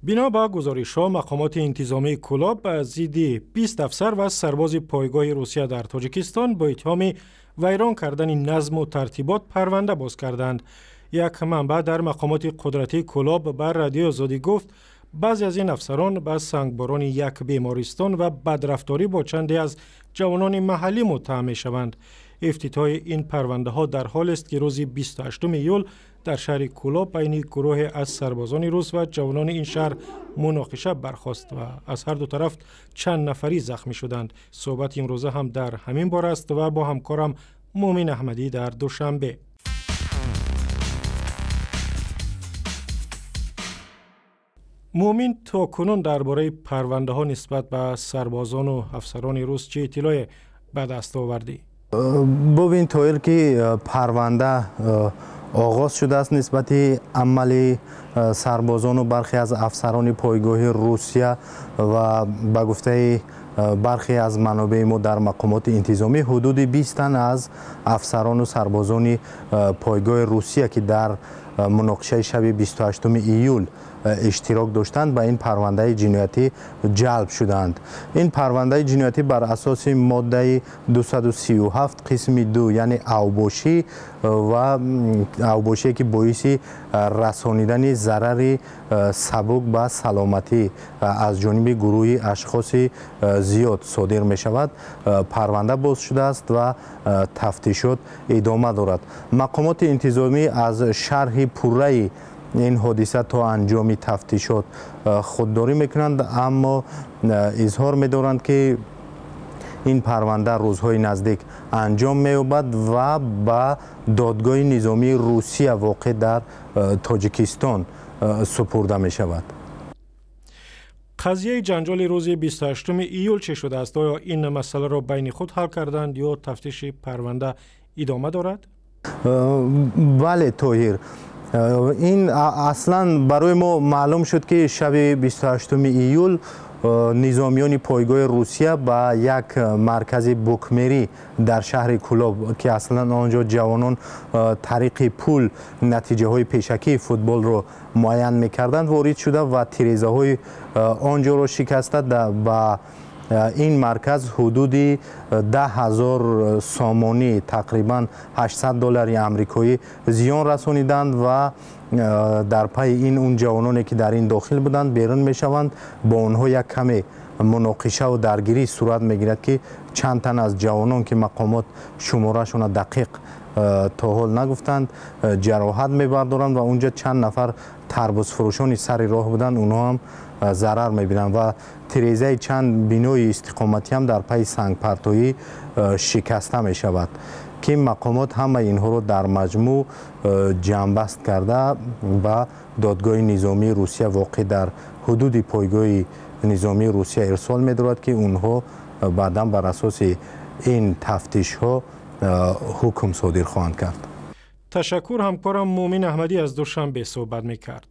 Бино ба гузоришҳо, мақомоти интизомии Кӯлоб зидди 20 афсар ва сарбози пойгоҳи Русия дар Тоҷикистон бо иттиҳоми вайрон кардани назму тартибот парванда боз карданд. Як манбаъ дар мақомоти қудратии Кӯлоб ба Радиои Озодӣ гуфт, баъзе аз ин афсарон ба сангборони як бемористон ва бадрафторӣ бо чанде аз ҷавонони маҳаллӣ муттаҳам мешаванд. Ифтитоҳи ин парвандаҳо дар ҳолест, ки рӯзи 28 июл дар шаҳри Кӯлоб байни гурӯҳе аз сарбозони рус ва ҷавонони ин шаҳр муноқиша бархост ва аз ҳар ду тараф чанд нафарӣ захмӣ шуданд. Суҳбати имрӯза ҳам дар ҳамин бора аст ва бо ҳамкорам Муъмин Аҳмадӣ дар Душанбе. Муъмин, то кунун дар бораи парвандаҳо нисбат ба сарбозону афсарони рус чӣ иттилоъе ба даст овардӣ? Бубин, Тоҳир, ки парванда оғоз шудааст нисбати амали сарбозону бархе аз афсарони пойгоҳи Русия ва ба гуфтаи бархе аз манобеи мо дар мақомоти интизомӣ ҳудуди 20 тан аз афсарону сарбозони пойгоҳи Русия, ки дар муноқишаи шаби 28 июл иштирок доштанд, ба ин парвандаи ҷиноятӣ ҷалб шуданд. Ин парвандаи ҷиноятӣ бар асоси моддаи 237 қисми 2, яъне авбошӣ ва авбошие, ки боиси расонидани зарари сабук ба саломатӣ аз ҷониби гурӯҳи ашхоси зиёд содир мешавад, парванда боз шудааст ва тафтишот идома дорад. Мақомоти интизомӣ аз шарҳи пурраи ин ҳодиса то анҷоми тафтишот худдорӣ мекунанд, аммо изҳор медоранд, ки ин парванда рӯзҳои наздик анҷом меёбад ва ба додгоҳи низомии Русия воқеъ дар Тоҷикистон супурда мешавад. Қазияи ҷанҷоли рӯзи 28 июл чӣ шудааст? Оё ин масъаларо байни худ ҳал карданд ё тафтиши парванда идома дорад? Бале, Тоҳир, ин аслан барои мо маълум шуд, ки шаби 28 июл низомиёни пойгоҳи Русия ба як маркази букмерӣ дар шаҳри Кӯлоб, ки аслан он ҷо ҷавонон тариқи пул натиҷаҳои пешакии футболро муайян мекарданд, ворид шуда ва тирезаҳои он ҷоро шикаста ба ин марказ ҳудуди 10 000 сомонӣ, тақрибан 800 доллари амрикоӣ зиён расониданд ва дар пайи ин он ҷавононе, ки дар ин дохил буданд, берун мешаванд. Бо онҳо як каме муноқишаву даргирӣ сурат мегирад, ки чанд тан аз ҷавонон, ки мақомот шуморашона дақиқ то ҳол нагуфтанд, ҷароҳат мебардоранд ва унҷа чанд нафар тарбузфурӯшони сари роҳ буданд, онҳо ҳам зарар мебинанд ва тирезаи чанд бинои истиқоматӣ ҳам дар пайи сангпартоӣ шикаста мешавад, ки мақомот ҳамаи инҳоро дар маҷмӯъ ҷамъбаст карда ба додгоҳи низомии Русия воқеъ дар ҳудуди пойгоҳи низомии Русия ирсол медорад, ки онҳо баъдан бар асоси ин тафтишҳо ҳукм содир хоҳанд кард. Ташаккур, ҳамкорам Муъмин Аҳмадӣ аз Душанбе суҳбат мекард.